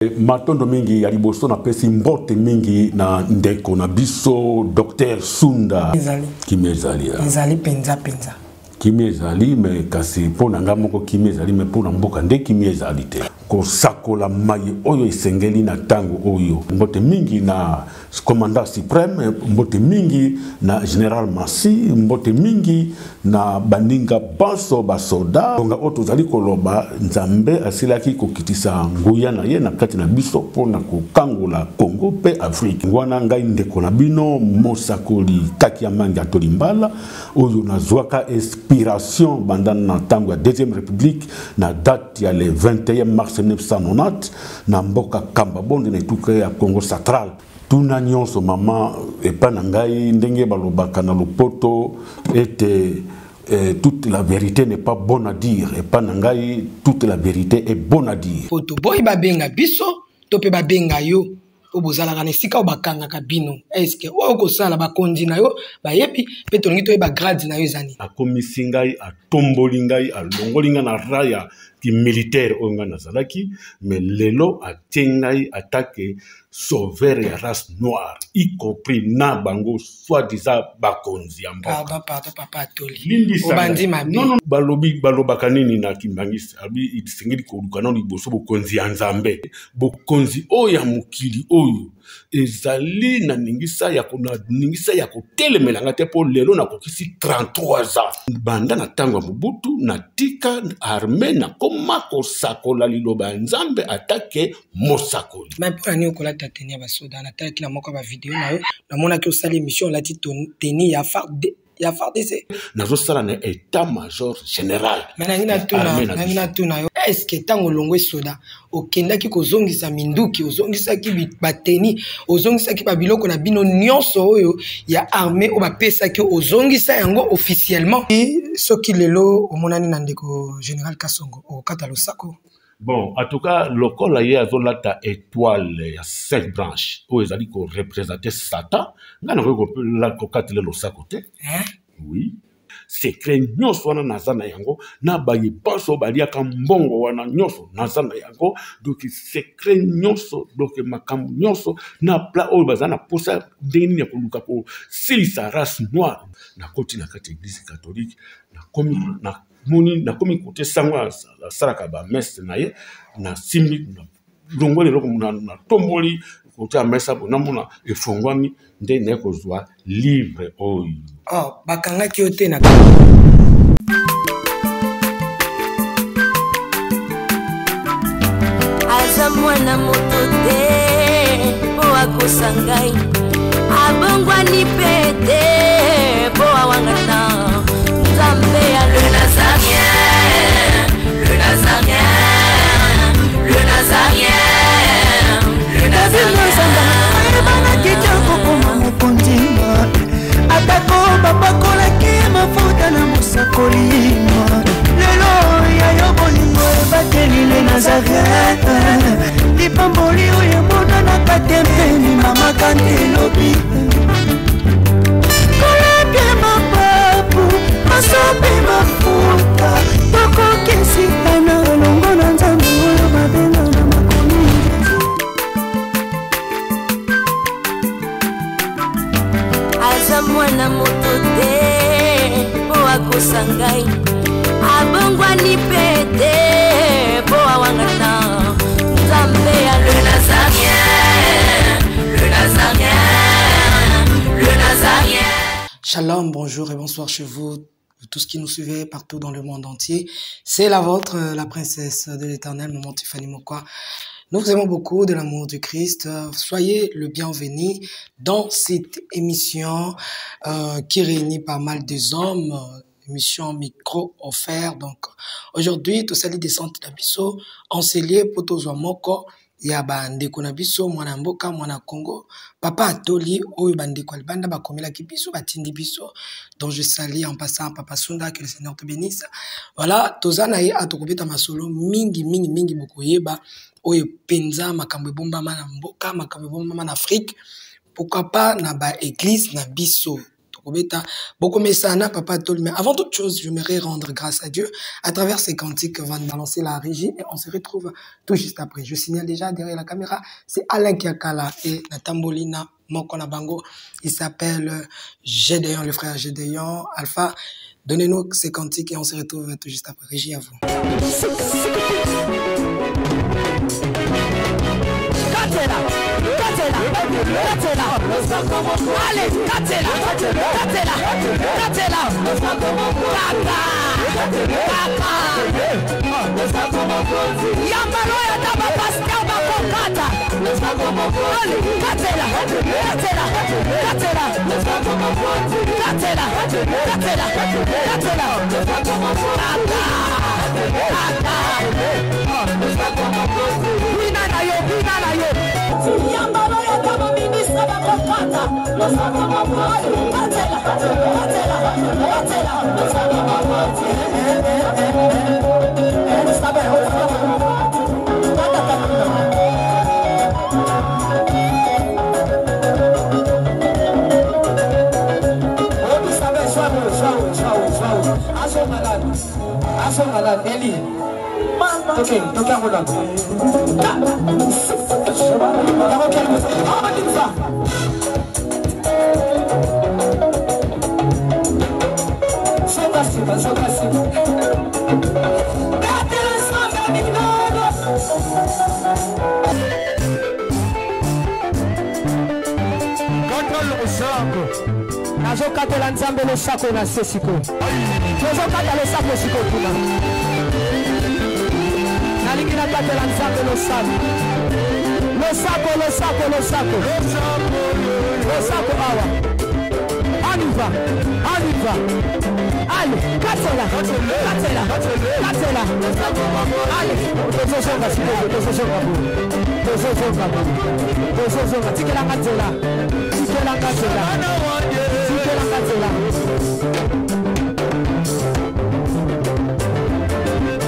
Matondo mingi ya liboso napesi mbote mingi na ndeko na biso Dr Sunda. Ezali. Kimia ezali. Ezali penza penza. Kimia ezali me kasi mpo na ngai moko kimia ezali me mpo na mboka nde kimia ezali te. Kosakola maye oyo esengeli na ntango oyo. Mbote mingi na commandant suprême, mbote mingi na général Massi, mbote mingi na baninga banso basoda. Ngonga oyo tozali koloba, Nzambe asilaki kokitisa nguya na ye na kati na biso mpo na kokangola Congo mpe Afrique. Wana ngai ndeko na bino mosakoli Kaki ya Mangi Atoli Mbala, oyo nazwaka inspiration banda na ntango ya deuxième république na date ya le 21 mars 1990 na mboka Kamba Bonde na etuka ya Congo central. Tuna nyonso mama epa na ngai ndenge balobaka na lopoto ete toute la vérité n'est pas bonne à dire. Epa na ngai toute la vérité est bonne à dire. Po toboyi babenga biso to mpe babenga yo po bozalaka na esika oyo bakangaka bino. Est-ce que oyo okosala bakonzi na yo bayebi mpe tolingi toyeba grade na yo eza nini? Akomisi ngai, atomboli ngai, alongoli ngai na ra ya kimilitaire oyo ngai nazalaki, mais lelo atie ngai atake sauveur ya race noire, y compris na bango soi-disant bakonzi ya mboka. Pardon, pardon, papa Atoli. Limbisa Obandi ngai. mabe. Non, non, balobaka nini na Kimbanguiste? Alobi esengeli koluka nano liboso bokonzi ya Nzambe. Bokonzi oyo ya mokili oyo ezali na ningisa ya ko, na ningisa ya kotelemela nga te, po lelo nakokisi 33 ans. Banda na tango ya Mobutu natika armée, nakoma kosakola liloba ya Nzambe atake mosakoli. Mais mpo na nini okolata tenue ya basoda? Natalaki na moko ya ba video na yo, namonaki osali émission olati tenue ya FARDC. Ya FARDC. Nazosala na état-major général. Mais nangi natuna, Armée na nangi biso. natuna yo, est-ce que ntango olongwe soda okendaki kozongisa minduki, ozongisaki ba tenue, ozongisaki ba biloko na bino nyonso oyo ya armée oyo bapesaki, ozongisa yango officiellement? Et soki lelo omonani na ndeko général Kasongo, okokata losako? Bon, en tout cas, lokola ye azolata étoile ya 5 branches oyo ezali ko représenter Satan, nga nakoki kokatela losako te. Hein? Oui. Secret nyonso wana naza na yango, na baye banso baliaka mbongo wana nyonso naza na yango. Donc secret nyonso, donc makambo nyonso na plat oyo baza na posa ndenge nini ya koluka kosilisa race noire. Nakoti na kati ya église catholique, nakomi na moni, nakomi kote sango asalaka ba messe na ye, nasimbi longoli eloko natomboli kote ya mesa bo namona efongwami nde naye kozwa livre oyo. Oh, bakangaki yo te na Aza mwana moto te po akosa ngai, abongwani pe te po awangana Nzambe ya le Nazarien, le Nazarien, le Nazarien, le Nazarien. Ayebanaki te kokoma mokonzi, atako bapakolaki mafuta na mosakoli. Lelo ya yo bolingo ebateli le Nazarien, lipamboli oyo emonanaka te mpeni mama kante elobi. Kolapia mapapu masopi mafuta, tokokisitana elongo na Nzambe oyo babenga na makomi. Aza mwana moto te po akosa ngai, abongwani pe te po awangana Nzambe ya le Nazarien, le Nazarien, le Nazarien. Shalom, bonjour et bonsoir chez vous, tous qui nous suivez partout dans le monde entier. C'est la vôtre, la princesse de l'éternel, maman Tiffany Mokwa. Nous vous aimons beaucoup de l'amour du Christ. Soyez le bienvenu dans cette émission qui réunit pas mal des hommes, émission micro offert. Donc aujourd'hui, tout ça descente na biso, enseigné poto zwa moko ya ba ndeko na biso, mwana mboka, mwana Congo, papa Atoli oyo ba ndeko libanda ba komelaki biso, batindi biso. Donc je salue en passant papa Sunda, que le Seigneur te bénisse. Voilà, toza na ye atokobeta masolo mingi mingi mingi bokoyeba oyo penza makambo ebombama na mboka, makambo ebombama na Afrique, pourquoi pas na ba église na biso. Bakobeta bokomesana papa Toli. Mais avant toute chose, j'aimerais rendre grâce à Dieu à travers ces cantiques va nous balancer la régie et on se retrouve tout juste après. Je signale déjà derrière la caméra, c'est Alain Kiakala et Natambolina moko na bango. Il s'appelle Gédéon, le frère Gédéon Alpha. Donnez-nous ces cantiques et on se retrouve tout juste après. Régie à vous. Allez, Katela, Katela, Katela, Kaka, Kaka. Yambalo ya taba pasteur bakokata. Allez, Katela, Katela, Katela, Katela, Katela, Katela, Kaka, Kaka. Bina na yo, bina na yo. Yambalo ya taba ministre bakokata. Katela, Katela, Katela. Nazokatela nzambe losako na se sikoyo, tozokata losako sikoyo kuna. Nalingi nakatela nzambe losako, losako, losako, losako, losako awa. On y va, on y va. Allez, katela, katela, katela. Allez, tozozonga sikoyo, tozozonga boye, tozozonga boye, tozozonga. Tikelanga nzela, tikelanga nzela, tikelanga nzela.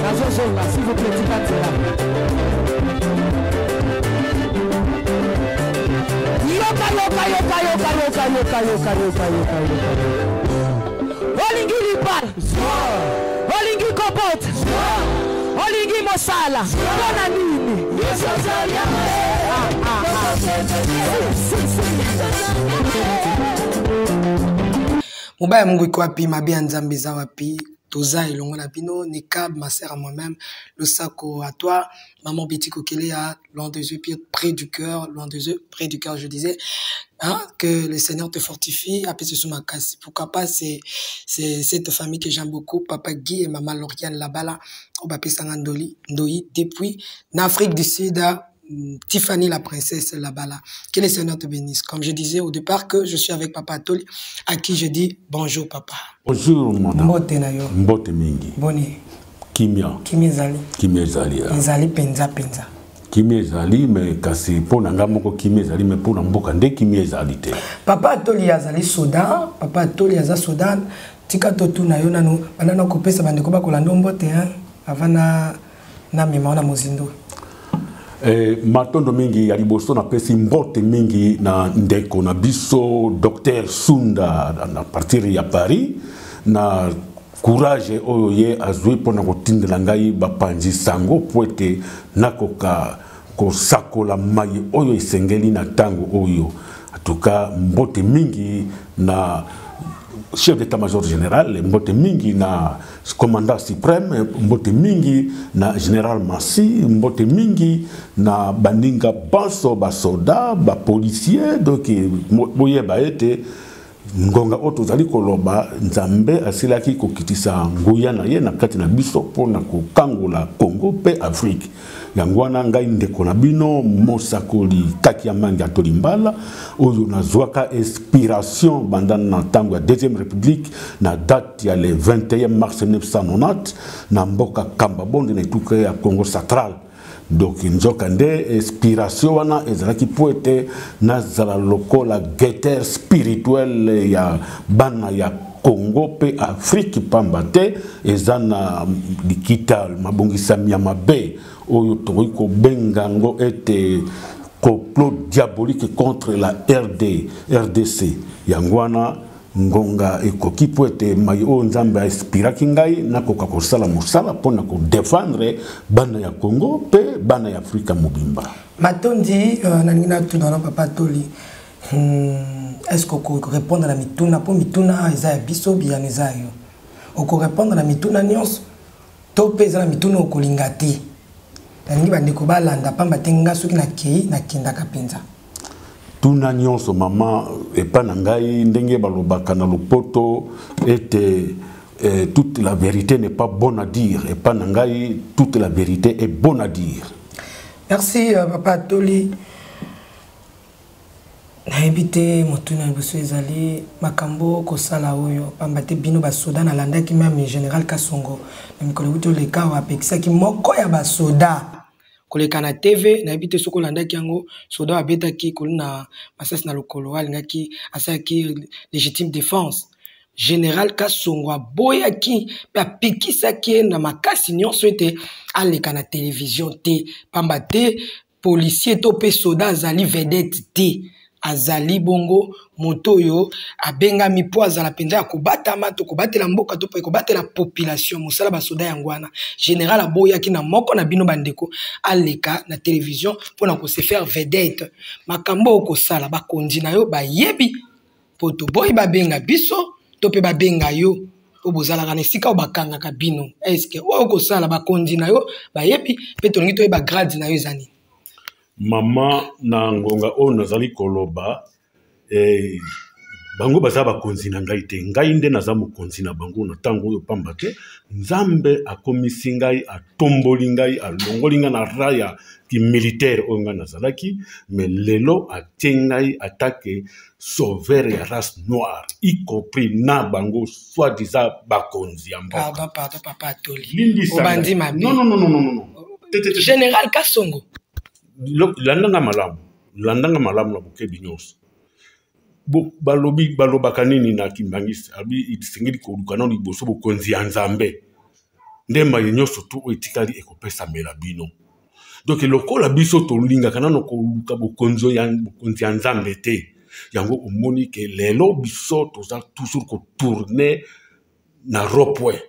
Nazozonga, s'il vous plaît, tika nzela. Yoka, yoka, yoka, yoka, yoka, yoka, yoka, yoka, yoka, yoka. Olingi libala, olingi kobota, olingi mosala, mpona nini? Ah, ah, ah. Si, si, si. Mobaya Mungu iko wapi? Mabe ya Nzambe eza wapi? Toza elongo na bino, Nekab, ma sœur à moi-même, losako à toi, maman Betty Kokelea, loin des yeux, près du cœur, loin des yeux, près du cœur, je disais, hein, que le Seigneur te fortifie, appelle ce makasi. Pourquoi pas, c'est cette famille que j'aime beaucoup, papa Guy et maman Lauriane Labala, au Bapé Sangandoli, Ndoi, depuis l'Afrique du Sud, Tiffany la princesse Labala. Que le Seigneur te bénisse. Comme je disais au départ que je suis avec papa Toli, à qui je dis bonjour papa. Bonjour madame. Mbote na yo. Mbote mingi. Boni. Kimia. Kimia ezali. Kimia ezali. Ezali penza penza. Kimia ezali mais kasi mpo na nga moko kimia ezali mais mpo na mboka nde kimia ezali te. Papa Toli azali Soudan, papa Toli aza Soudan. Tika totuna yo nanu banda na kopesa bandeko bakolanda mbote hein avant na mema na mozindo. Matondo mingi ya liboso napesi mbote mingi na ndeko na biso Docteur Sunda na partir ya Paris na courage oyo ye azwi mpona kotindela ngai bapanzi sango po ete nakoka kosakola mai oyo esengeli na ntango oyo. En tout cas mbote mingi na chef d'état-major général, mbote mingi na commandant suprême, mbote mingi na général Massi, mbote mingi na baninga banso basoda, ba policier, donc boyeba ete ngonga oyo tozali koloba Nzambe asilaki kokitisa nguya na ye na kati na biso mpona kokangola Congo mpe Afrique. Yango wana ngai ndeko na bino mosakoli kaki ya mangi ya Tolimbala oyo nazwaka inspiration banda na ntango ya 2e République na date ya le 21 mars 1990 na mboka Kamba Bonde na etuka ya Congo central. Donc nzoka nde inspiration wana ezalaki po ete nazala lokola guetteur spirituel ya bana ya Congo pe Afrique, pamba te eza na likita mabongisami ya mabe oyo tokoki kobenga yango ete complot diabolique contre la RDC. Yango wana Ngonga ekoki mpo ete mai oyo Nzambe ainspiraki ngai nakoka kosala mosala mpo na kodefendre bana ya Congo mpe bana ya Afrika mobimba. Matondi, nalingi natuna na papa Toli, est-ce que okorépondre na mituna, mpo mituna eza ya biso, biyano eza ya yo. Okorépondre na mituna nyonso to mpe eza na mituna okolinga te? Nalingi bandeko balanda, pamba te nga soki nakei nakendaka mpenza. Tuna nyonso mama, epa na ngai ndenge balobaka na lopoto ete toute la vérité n'est pas bonne à dire. Epa na ngai toute la vérité est bonne à dire. Merci papa Toli. Nayebi te motuna liboso ezali makambo kosala oyo pamba te bino basoda. Nalandaki meme général Kasongo na mikolo euti oleka awa, apekisaki moko ya basoda koleka na TV. Nayebi te soki olandaki yango. Soda abetaki koli na masasi na lokolo, alingaki asalaki légitime défense. Général Kasongo aboyaki mpe apekisaki ye na makasi nyonso ete aleka na télévision te, pamba te policier to mpe soda azali vedette te, azali bongo moto oyo abengami mpo azala mpenza ya kobatama to kobatela mboka to mpe kobatela population. Mosala basoda yango wana. Général aboyaki na moko na bino bandeko aleka na télévision mpona kose faire vedette. Makambo oyo kosala, bakonzi na yo bayebi? Mpo toboyi babenga biso to mpe babenga yo, mpo bozalaka na esika oyo bakangaka bino. Eske oyo kosala, bakonzi na yo bayebi? Mpe tolingi toyeba grade na yo eza nini. Mama, na ngonga oyo nazali koloba, bango baza bakonzi na ngai te, ngai nde naza mokonzi na bango na ntango oyo, pamba te Nzambe akomisi ngai, atomboli ngai, alongoli ngai na ra ya kimilitaire oyo ngai nazalaki, mais lelo atie ngai atake sauveur ya race noire, y compris na bango soi-disant bakonzi ya mboka. Pardon, pardon, papa Atoli. Limbisa. Obandi mabe. Non, non, non, non, non, non. Te, te, te. Général Kasongo. Landanga malamu, landanga malamu na bokebi nyonso. Balobi, balobaka nini na kimbangisi? Abi esengeli koluka nano liboso bokonzi ya Nzambe, nde maye nyonso tu oyo etikali ekopesamela bino. Donc lokola biso tolingaka nano koluka bokonzi ya Nzambe te, yango omoni ke lelo biso toza toujours kotourner na rond-point,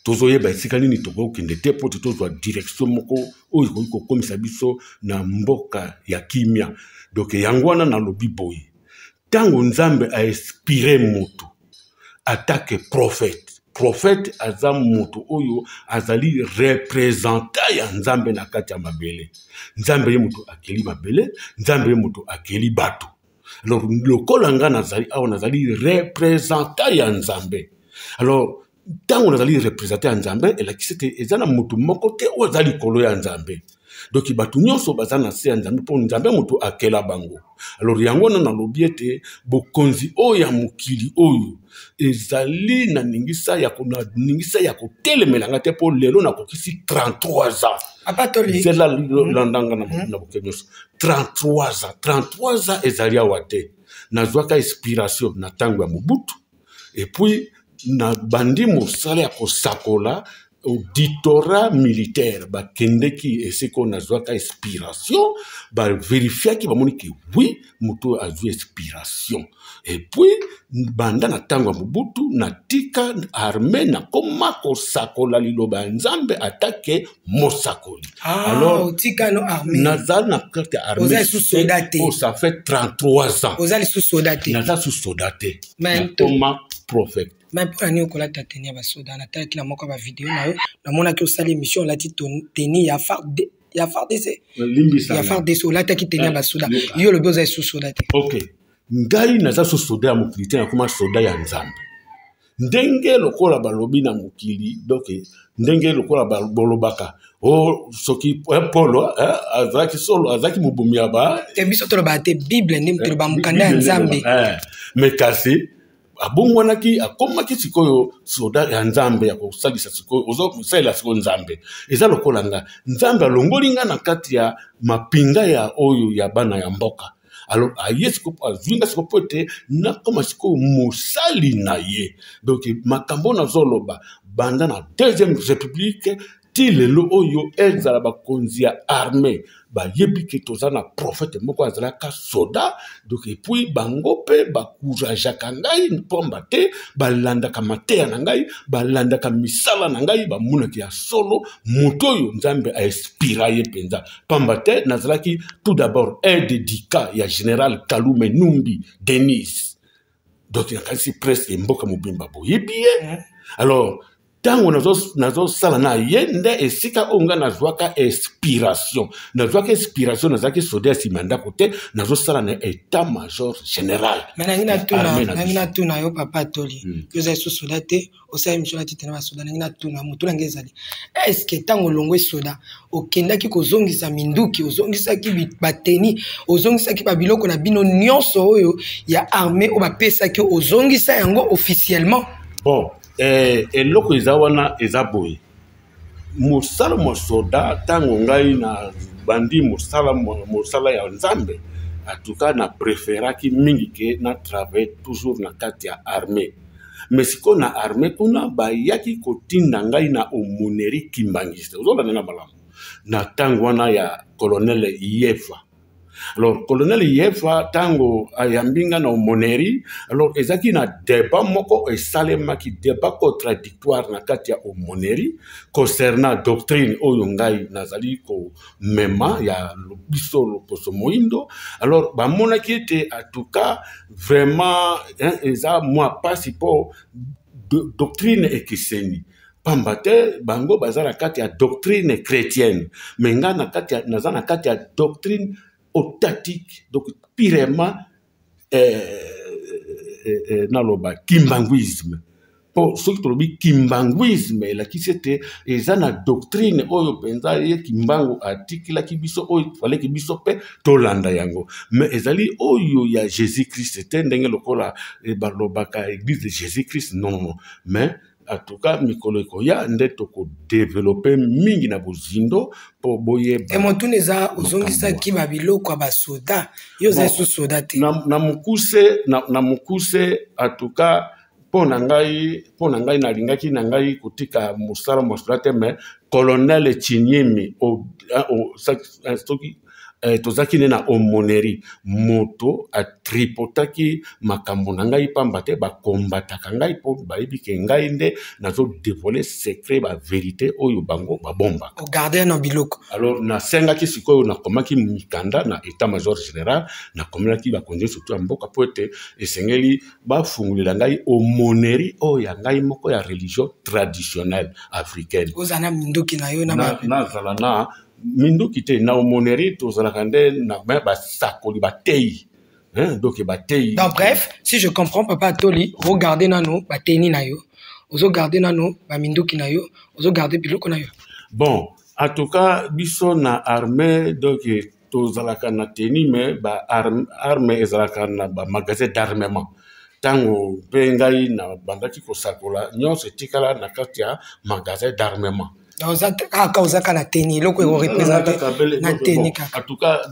tozoyeba esika nini tokokende te, mpo te tozwa direction moko oyo ekoki kokomisa biso na mboka ya kimia. Donc yango wana nalobi boye: ntango Nzambe ainspire moto atake prophète, prophète aza moto oyo azali représentant ya Nzambe na kati ya mabele. Nzambe ye moto akeli mabele, Nzambe ye moto akeli bato. Alors lokola nga nazali awa, nazali représentant ya Nzambe. Alors ntango nazali représentant ya Nzambe, elakisi ete eza na moto moko te oyo aza likolo ya Nzambe. Donc bato nyonso baza na se ya Nzambe, mpo Nzambe moto akela bango. Alors yango wana nalobi ete bokonzi oyo ya mokili oyo ezali na ningisa ya kotelemela nga te, mpo lelo nakokisi 33 ans. Papa Toli. Nzela, landanga na boke nyonso. 33 ans, 33 ans ezali awa te. Nazwaka inspiration na ntango ya Mobutu, et puis nabandi mosala ya kosakola. Auditorat militaire bakendeki esika oyo nazwaka inspiration, baverifiaki, bamoni ke oui, moto oyo azwi inspiration. Et puis banda na ntango ya Mobutu natika armée, nakoma kosakola liloba ya Nzambe atake mosakoli. Ah, alors otika no armée? Naza na carte ya armée. Oza lisusu soda te? Oh, ça fait 33 ans. Oza lisusu soda te? Naza lisusu soda te, nakoma prophète. Mais mpo na nini okolata tenue ya basoda? Natalaki na moko ya bavideo na yo, namonaki osala émission, olati tenue ya FARDC, ya FARDC. Limbisa. Ya FARDC, olataki tenue ya basoda. Yo olobi oza lisusu soda te. Ok, ngai naza so soda ya mokili te, nakoma soda ya Nzambe. Ndenge lokola balobi na mokili, donc ndenge lokola bolobaka o soki Polo azalaki solo, azalaki mobomi ya ba Te, biso tolobaka te, Bible nde toloba, mokanda ya Nzambe. Mais kasi abongwanaki, akomaki sikoyo soda ya Nzambe ya kosalisa sikoyo, ozokosalela sikoyo Nzambe. Eza lokola nga, Nzambe alongoli nga na kati ya mapinga ya oyo ya bana ya mboka. Alors aye sikoyo, azwi nga sikoyo mpo ete nakoma sikoyo mosali na ye. Donc makambo nazoloba, banda na deuxième république. Ti lelo oyo ezala bakonzi ya armée bayebi ke toza na prophète moko azalaka soda. Donc et puis bango mpe bakourageaka ngai, mpamba te balandaka mateya na ngai, balandaka misala na ngai, bamonaki ya solo moto oyo Nzambe ainspira ye mpenza. Pamba te nazalaki tout d'abord aide du camp ya général Kalume Numbi Denis. Donc nakanisi presque mboka mobimba boyebi ye. Alors ntango nazosala na ye nde esika oyo ngai nazwaka inspiration, nazwaka inspiration, nazalaki soda ya nsima ya ndako te, nazosala na état major général. Mais nangi na natuna yo, papa Toli, yo ozali so soda te, osali misolo ya tite na basoda. Nangi natuna, motu nangi ezali: est-ce ntango olongwe soda, okendaki kozongisa minduki, ozongisaki bateni, ozongisaki babiloko na bino nyonso oyo ya armée oyo bapesaki, ozongisa yango officiellement? Bon, eloko eza wana eza boye: mosala mwa soda, ntango ngai na bandi mosala ya Nzambe, en tout cas na préféraki mingi ke na travaille toujours na kati ya armée. Mais sikoyo na armée kuna bayaki kotinda ngai na aumônerie kimbangiste, ozolanda nga malamu, na ntango wana ya colonel Yefa. Alors colonel Yefa, ntango ayambi nga na aumônerie, alors ezalaki na débat moko esalemaki, débat contradictoire na kati ya aumônerie concernant doctrine oyo ngai nazali komema ya biso loposo moyindo. Alors bamonaki ete en tout cas vraiment, hein, eza mwa pasi mpo doctrine ekeseni, pamba te bango baza na kati ya doctrine chrétienne, mais nga na kati ya, naza na kati ya doctrine authentique, donc purement naloba kimbanguisme. Mpo soki tolobi kimbanguisme, elakisi ete eza na doctrine oyo mpenza ye Kimbangu atikelaki biso, oyo faleki biso mpe tolanda yango. Mais ezali oyo ya Jésus Christ te, ndenge lokola balobaka église de Jésus Christ, non, non, non. Mais en tout cas mikolo ekoya nde tokodévelopper mingi na bozindo mpo boyeba. E motuna eza: ozongisaki babiloko ya basoda? Yo oza lisusu soda te. Na mokuse, en tout cas mpo na ngai nalingaki na ngai kotika mosala mosala te, mais colonel Chinyemi, soki tozalaki nde na aumônerie, moto atripotaki makambo na ngai, pamba te bakombataka ngai mpo bayebi ke ngai nde nazodévoiler secret, bavérité oyo bango babombaka. Ogarde na biloko. Alors nasengaki sikoyo, nakomaki mikanda na état major général, nakomelaki bakonzi surtout ya mboka mpo ete esengeli bafungolela ngai aumônerie oyo ya ngai moko ya religion traditionnelle africaine. Ozala na minduki na yo na Nazala na minduki te. Na aumônerie tozalaka nde na basakoli, batei, hein, donc batei. Donc bref, si je comprends, papa Toli, regarde nano bateni na yo, ozogarde nano baminduki na yo, ozogarde biloko na yo. Bon, en tout cas biso na armée, donc tozalaka na tenue, mais baarme ezalaka na bamagasin d'armement. Ntango mpe ngai nabandaki kosakola, nyonso etikala na kati ya magasin d'armement. Oza kaka, ozaka na tenue, eloko ekoreprésenter na tenue kaka. En tout cas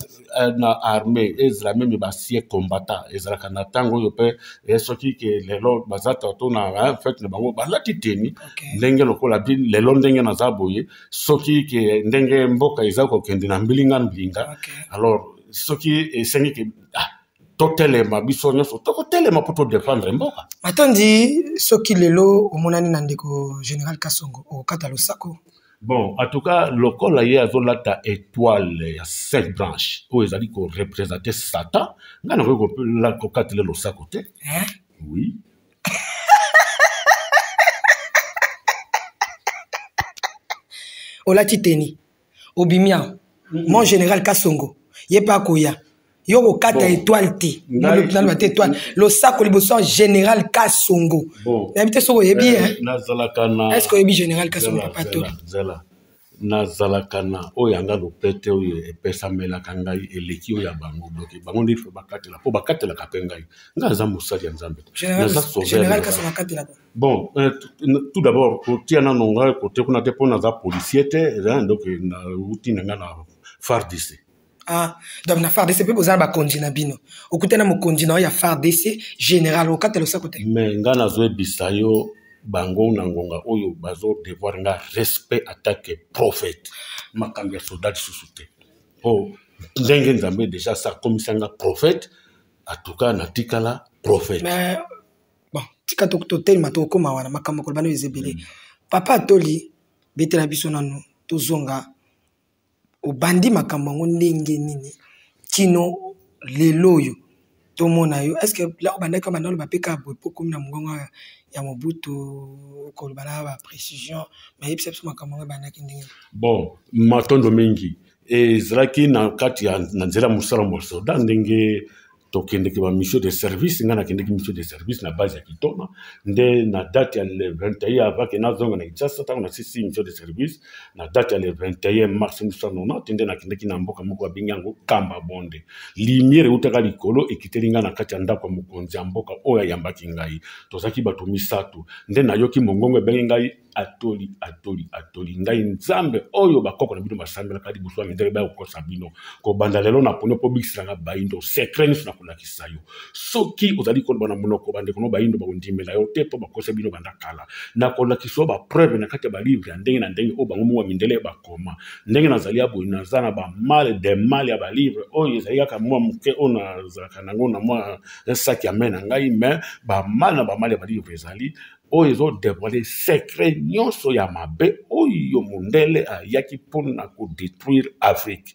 na armée ezala même baanciens combattants ezalaka na ntango oyo mpe soki ke lelo baza to na fête na bango, balati tenue ndenge lokola bi lelo ndenge naza boye. Soki ke ndenge mboka eza kokende na mbilinga mbilinga, alors soki esengi ke totelema, biso nyonso tokotelema mpo todéfendre mboka. Matondi. Soki lelo omonani na ndeko général Kasongo, okokata losako? Bon, en tout cas lokola ye azolata étoile ya cinq branches oyo ezali koreprésenter Satan, ngai nakoki kokatela losako te. Hein? Oui. Olati tenue, obimi awa, mon général Kasongo ye mpe akoya, yo kokata Bon. étoile te? Ngai Naloba te étoile, losako liboso ya général Kasongo. Bon. Nayebi te soki oyebi. Nazalaka na Est ce que oyebi général Kasongo? Zela, Papa zela, Toli. Zela, nazalaka na oyo yanga lopete oyo epesamelaka ngai eleki oyo ya bango. Donc bango nde faut bakatela, mpo bakatelaka mpe ngai. Ngai aza mosali ya Nzambe te. Naza sauveur Général ya Kasongo akatelaka? Bon, tout d'abord kotia nano ngai kote kuna te, mpo naza policier te, hein, donc nauti na ngai na FARDC. Ah, donc na FARDC mpe boza na bakonzi na bino. Okutana mokonzi na oyo ya FARDC, général, okatela losako te? Mais ngai nazoyebisa yo. Bango na ngonga oyo bazo devoir nga respect attaque prophète. Makambo ya soldat lisusu te. Po ndenge Nzambe deja sa akomisa nga prophète, en tout cas natikala prophète. Mais bon, tika totelema tokokoma wana makambo koloba nayo eza ebele. Papa Atoli, betela biso nanu tozonga obandi makambo yango ndenge nini kino lelo oyo tomona yo. Est ce que la obandaki obanda oloba mpe kaka boye mpo okomi na mongongo ya Mobutu okoloba na ba précision, mais yebisa biso makambo yango ebandaki ndenge nini? Bon, matondo mingi. Ezalaki na kati ya na nzela mosala mosoda ndenge tokendeki ba mission de service. Ngai nakendeki mission de service na base ya Kitona nde na date ya le 21 avant ke nazonga na Kinshasa. Ntango nasisi mission de service na date ya le 21 mars 1990 nde nakendeki na mboka moko babengi yango Kamba Bonde. Lumière eutaka likolo ekiteli ngai na kati ya ndako ya mokonzi ya mboka oyo ayambaki ngai. Tozalaki bato misato nde nayoki mongongo ebengi ngai: Atoli, Atoli, Atoli, ngai Nzambe oyo bakoko na bino basambelaka liboso ya mindele baya kokosa bino. Kobanda lelo naponi mpo obikisela nga bayindo. Secret nyonso nakolakisa yo. Soki ozali koloba na monoko, bandeko no bayindo bakondimela yo te mpo bakosa bino banda kala. Nakolakisa yo bapreuve na kati ya balivre ya ndenge na ndenge oyo bango moko ya mindele bakoma. Ndenge nazali ya boye, naza na bamale de male ya balivre oyo ezali kaka mwa moke oyo nazalaka nango na mwa saki ya mai na ngai, mais bamale na bamale ya balivre ezali oyo ezodevoile secret nyonso ya mabe oyo mondele ayaki mpona kodetruire Afrique.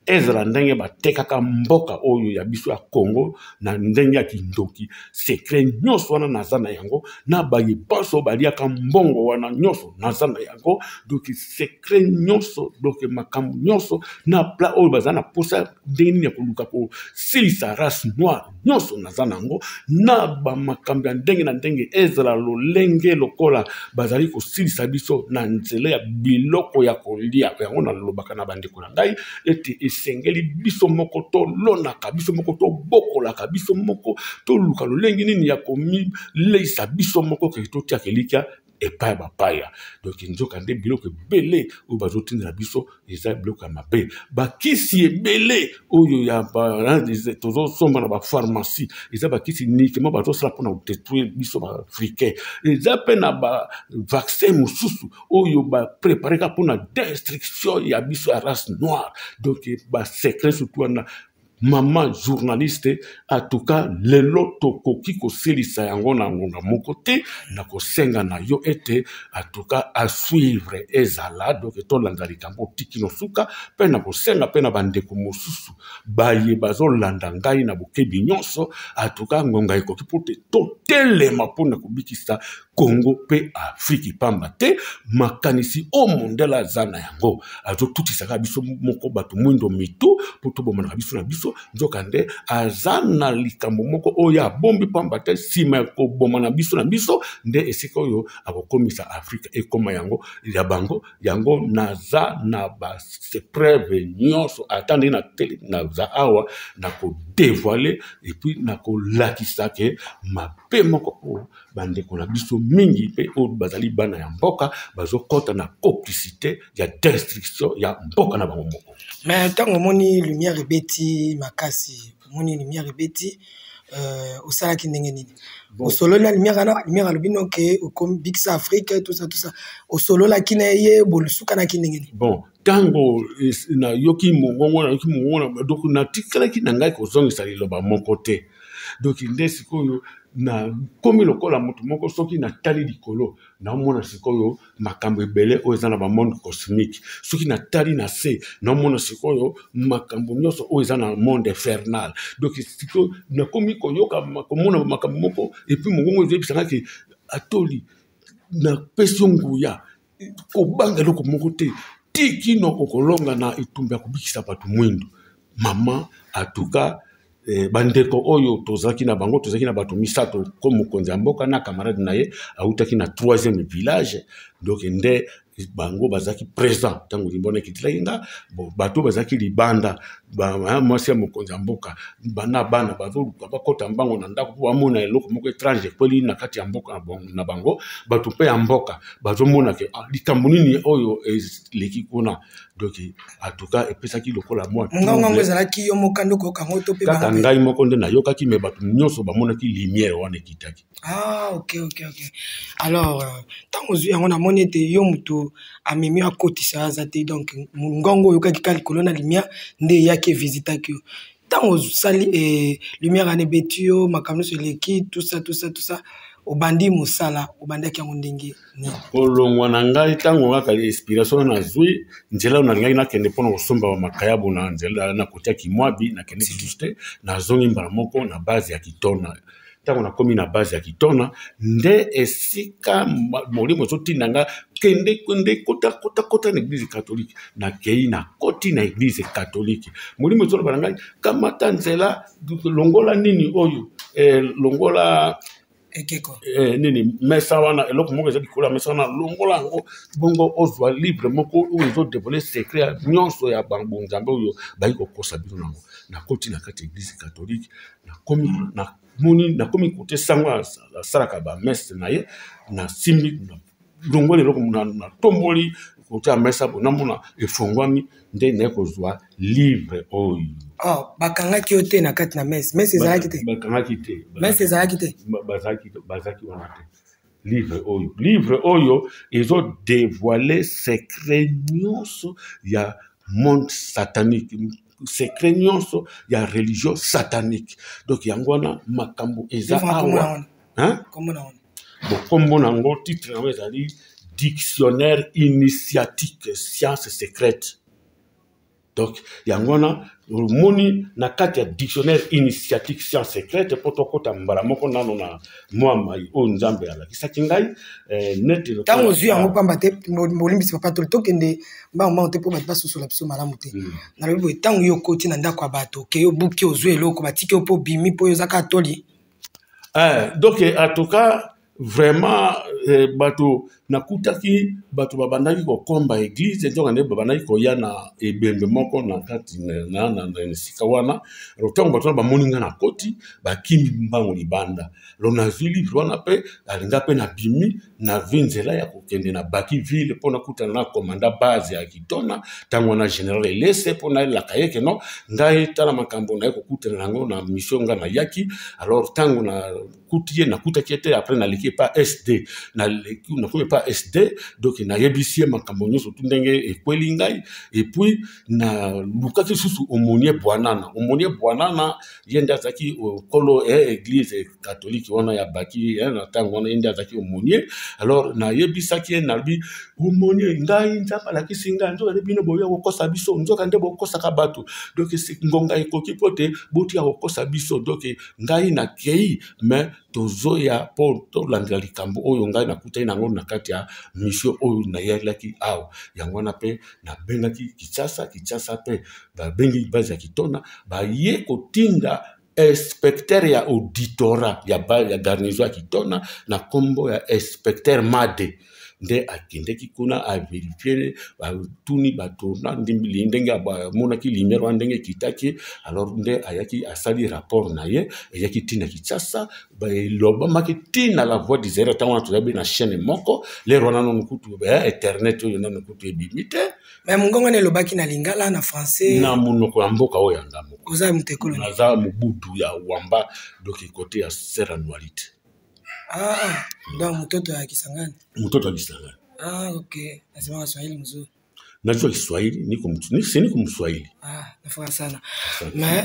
Ezala ndenge batekaka mboka oyo ya biso ya Congo na ndenge ya kindoki, secret nyonso wana naza na yango, na baye banso baliaka mbongo wana nyonso naza na yango. Donc secret nyonso, donc makambo nyonso na pla oyo baza na posa ndenge nini ya koluka kosilisa race noire nyonso naza na yango, na bamakambo ya ndenge na ndenge, ezala lolenge lokola bazali kosilisa biso na nzela ya biloko ya kolia. Yango nalobaka na bandeko na ngai ete esengeli biso moko tolonaka, biso moko tobokolaka, biso moko toluka lolenge nini ya komileisa biso moko, ke totiaka elikya epai ya bapaya. Donc nzoka nde biloko ebele oyo bazotindela biso eza biloko ya mabe. Bakisi ebele oyo ya tozosomba na bapharmacie eza bakisi nikema bazosala mpona kodetruire biso baafricain. Eza mpe na bavaccin mosusu oyo baprepare kaka mpona destruction ya biso ya race noire. Donc basecret surtout wana, mama journaliste, en tout cas lelo tokoki kosilisa yango na ngonga moko te. Na kosenga na yo ete en tout cas à suivre ezala, donc tolanda likambo tiki no suka, mpe na kosenga mpe na bandeko mosusu baye bazolanda ngai na bokebi nyonso, en tout cas ngonga ekoki mpo te totelema mpo na kobikisa Congo mpe Afriki, pamba te makanisi oyo mondele aza na yango azotutisaka biso moko bato mwindo mitu mpo tobomanaka biso na biso. Nzokande aza na likambo moko oyo abombi, pamba te nsima ya kobomana biso na biso nde esika oyo akokomisa Afrika ekoma yango ya bango. Yango naza na bapreuve nyonso, ata ndenge na naza awa na kodevoile epuis na kolakisa ke mabe moko oyo bandeko na biso mingi mpe oyo bazali bana ya mboka bazokɔta na complicité ya destruction ya mboka na bango moko. Mais ntango omoni lumière ebeti makasi, omoni lumière ebeti, osalaki ndenge nini? Osololi na lumière wana, lumière alobi noke okomi bikisa Afrique, tout ça, tout ça, osololaki na ye, bolusukanaki ndenge nini? Bon, ntango nayoki mongongo, nayoki mongongo, donc natikalaki na ngai kozongisa liloba moko te. Donc nde sikoyo nakomi lokola moto moko, soki natali likolo naomona sikoyo makambo ebele oyo eza na bamonde cosmique, soki natali na se naomona sikoyo makambo nyonso oyo eza na monde infernal. Donc sikoyo nakomi koyoka, komona makambo moko, epuis mongongo ezoyebisanga ke Atoli, napesi yo nguya, kobanga eloko moko te ti kino okolonga na etumba ya kobikisa bato mwindu. Mama, atuka bandeko oyo tozalaki na bango, tozalaki na bato misato, ko mokonzi ya mboka na camarade na ye autaki na troisième village. Donc nde bango bazalaki présent ntango limbona ekitilaki nga. Bon, bato bazalaki libanda. Mwasi ya mokonzi ya mboka na bana bazoluka bakɔta mbango na ndako mpo bamona eloko moko étrange ekweli na kati ya mboka na bango. Bato mpe ya mboka bazomona ke ah, likambo nini oyo eleki kuna. Donc en tout cas epesaki lokola mwa ngongo ezalaki yo moko nde okoyoka yango to mpe kaka ngai moko nde nayokaki, me bato nyonso bamonaki lumière wana ekitaki. Ah, ok. Alors ntango ozwi yango, namoni ete yo moto amemi akotisa aza te. Donc ngongo oyokaki kaka likolo na lumière nde eyaki evisitaki yo. Ntango osali lumière wana ebeti yo, makambo nyonso eleki, tout ça, tout ça, tout ça, obandi mosala. Obandaki yango ndenge nini? Kolongwa na ngai, ntango kaka inspiration wana nazwi, nzela oyo nalingaki nakende mpona kosomba bamakayabu na nzela na kotia Kimwabi, nakende lisusu te. Nazongi mbala moko na base ya Kitona. Ntango nakomi na base ya Kitona, nde esika molimo ezotinda nga: kende, kende, kota, kota, kota na église catholique. Nakei, nakoti na église catholique. Molimo ezoloba na ngai: kamata nzela, longola nini oyo, longola ekeko. Nini, mesa wana, eloko moko eza likolo ya mesa wana, longola yango, bongo ozwa livre moko oyo ezodévoiler secret nyonso ya bonzambe oyo bayi kokosa bino nango. Nakoti na kati ya église catholique, nakomi, namoni, nakomi kote sango asalaka bamesse na ye. Nasimbi, longoli eloko, natomboli kote ya mesa bo, namona efongwami, nde naye kozwa livre oyo. Oh, bakangaki yo te na kati na messe? Messe ezalaki te? Bakangaki te. Messe ezalaki te? Bazalaki wana te. Livre oyo ezodévoiler secret nyonso ya monde satanique, secret nyonso ya religion satanique. Donc yango wana makambo eza awa. Bon, kombo nango, titre yango ezali Dictionnaire initiatique science secrète. Donc yango wana omoni na kati ya Dictionnaire initiatique science secrète, mpo tokɔta mbala moko nano na mwa mai oyo Nzambe alakisaki ngai neti Ntango ozwi yango, pamba te, bolimbisi papa, toli tokende mbango mbango te mpo bato basosola biso malamu te. Nalobi boye: ntango yo okoti na ndako ya bato, oke, yo buki, ozwi eloko, batiki yo mpo obimi, mpo oyo oza kaka toli. Donc en tout cas vraiment, bato nakutaki, bato babandaki kokomba église, ntonga nde babandaki koya na ebembe moko na kati na esika wana. Alors ntango bato wana bamoni nga na koti, bakimi mbango libanda. Alors nazwi livre wana mpe alinga mpe nabimi, nazwi nzela ya kokende na Baki ville mpo nakutana na commandant base ya Kitona ntango wana, général Elese, mpo nayelaka ye ke non, ngai tala makambo naye kokutana yango na mission nga nayaki. Alors ntango nakuti ye, nakutaki ye te. Après naleki epa SD, nakomi epa SD, donc nayebisi ye makambo nyonso tu ndenge ekweli ngai. Et puis nalukaki lisusu aumônier Bwanana. Aumônier Bwanana, ye nde azalaki nkolo église catholique wana ya Baki na ntango wana, ye nde azalaki aumônier. Alors nayebisaki ye, nalobi: aumônier, ngai Nzambe alakisi ngai, nzoka nde bino boya kokosa biso, nzoka nde bokosaka bato. Donc ngonga ekoki mpo te botika kokosa biso. Donc ngai nakei, mais tozoya mpo tolandela likambo oyo ngai nakutani nango na kati ya mission oyo nayelaki awa. Yango wana mpe nabengaki Kinshasa. Kinshasa mpe babengi base ya Kitona, baye kotinda inspecteur ya auditorat ya garnison ya Kitona na nkombo ya inspecteur Made. Nde akendeki kuna, avérifier, atuni bato na ndenge amonaki lumière wana ndenge ekitaki. Alors nde ayaki, asali rapport na ye, eyaki ntina Kinshasa, elobamaki ntina La Voix du Zaire. Ntango wana tozali na chaîne moko, lero wana nanu kutu internet oyo nanu kutu ebimi te. Me mongongo wana elobaki na lingala, na français? Na monoko ya mboka oyo ya nga moko. Oza moto ekolo? Naza mobutu ya Wamba, donc côté ya Sera Noalite. Ah, donc mtoto ya Kisangani? Mtoto wa Kisangani. Ah, ok, nasemaka Swahili mzuri. Najua Kiswahili, si niko Mswahili. Ah, nafurahi sana. Mais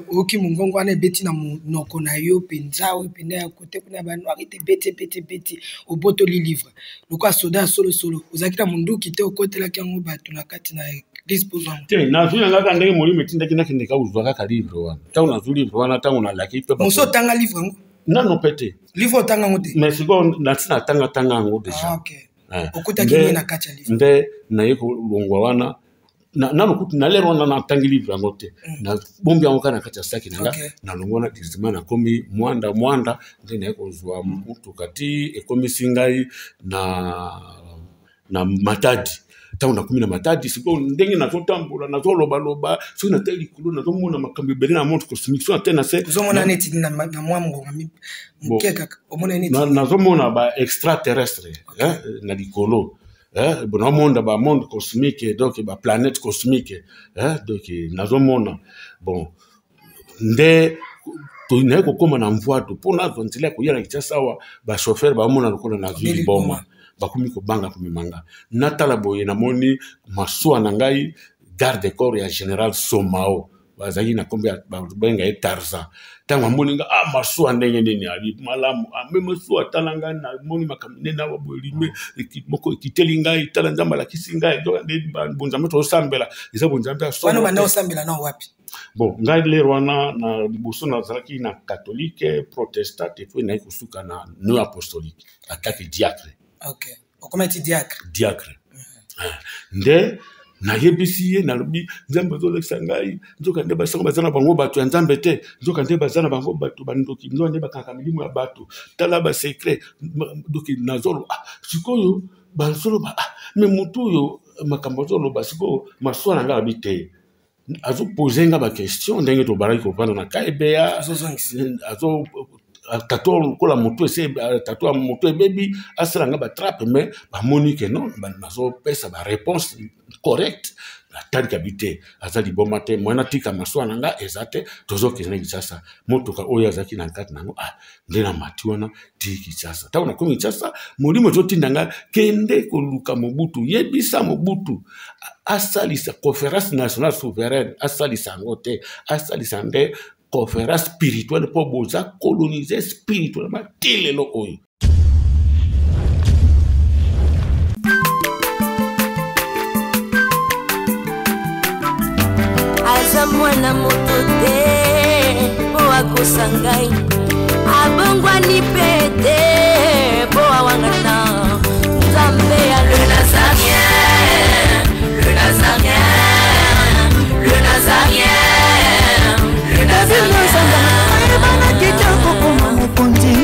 oyoki mongongo wana ebeti na monoko na yo mpenza, oyo mpenza ya kote kuna ya banoir ete ebeti, ebeti, ebeti, obotoli livre lokola soda ya solosolo. Ozalaki na monduki te? Okotelaki yango bato na kati na église mpo ozwa? Te, nazwi na kaka ndenge molimo etindaki, nakende kaka kozwa kaka livre wana. Ntango nazwi livre wana, ntango nalaki mpe Moso otanga livre yango? Nano mpe te. Livre otanga yango te? Mais sikoyo nasi natangatanga yango déjà. Ah, ok. Okutaki nini na kati ya livre? Nde naye kolongwa wana, nano kutu na lero wana natangi livre yango te. Nabombi yango kaka na kati ya saki na nga. Nalongwa wana directement, nakomi Mwanda. Mwanda nde naye kozwa mutuka ti ekomisi ngai na Matadi. Ntango nakomi na Matadi sikoyo, ndenge nazotambola, nazolobaloba, soki natali likolo, nazomona makambo ebele na monde cosmique. Soki natali na se, ozomona neti na mwa ngonga moke kaka, omona neti nazomona ba extraterrestre na likolo, nazomona ba monde cosmique, donc ba planète cosmique, donc nazomona. Bon, nde naye kokóma na Mvwatu mpo nazwa nzela ya koya na Kinshasa. Awa bachauffeur baomona lokola nazwi liboma, bakomi kobanga komema nga. Natala boye, namoni masuwa na ngai, garde corps ya général Somao, bazalaki na nkombo babenga ye Tarzan. Ntango amoni nga: "Ah, masuwa, ndenge nini?" Abi: "Malamu." Ame masuwa, tala ngai, namoni makambo nde nawa boye, lime moko ekiteli ngai. Tala, Nzambe alakisi ngai nde bonzambe tozosambela eza bonzambe ya solo. Banda osambela na wapi? Bon, ngai lero wana na liboso nazalaki na catholique, protestant, et puis naye kosuka na néo apostolique atake diacre. Ok, okomati diacre. Diacre. Nde nayebisi ye, nalobi: "Nzambe azolekisa ngai, nzoka nde basango baza na bango bato ya Nzambe te, nzoka nde baza na bango bato bandoki, nzoka nde bakangaka milimo ya bato. Tala basecret." Doki nazoloba: "Ah, sikoyo bazoloba, ah, mais motu oyo makambo azoloba sikoyo." Masuwa na ngai abi te, azopose nga baquestion ndenge tobalaki kovanda na KBA, azo tato lokola motu ese tato ya motu ebebi, asala nga batrape, mais bamoni ke non, nazopesa baréponse correcte. Natalika bi te, aza liboma te. Mwana tika masuwa na nga eza te, tozokende na Kinshasa. Motuka oyo azalaki na kati nango, ah, nde na mati wana ti Kinshasa. Ntango nakomi Kinshasa, molimo ezotinda nga: "Kende koluka Mobutu, yebisa Mobutu asalisa Conférence nationale souveraine. Asalisa yango te, asalisa nde conférence spirituelle, mpo boza colonise spirituellement ti lelo oyo." Aza mwana moto te mpo akosa ngai, abongwani mpe te mpo awangana Nzambe ya le Nazarien, le Nazarien, le Nazarien, le Nazarien. Ayebanaki te kokoma mokonzi,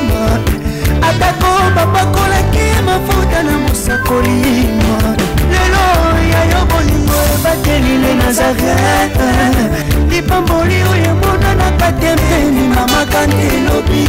atako bapakolaki mafuta na mosakoli. Lelo ya yo bolingo ebateli le Nazaret, lipamboli oyo emonanaka te mpeni mama kante elobi.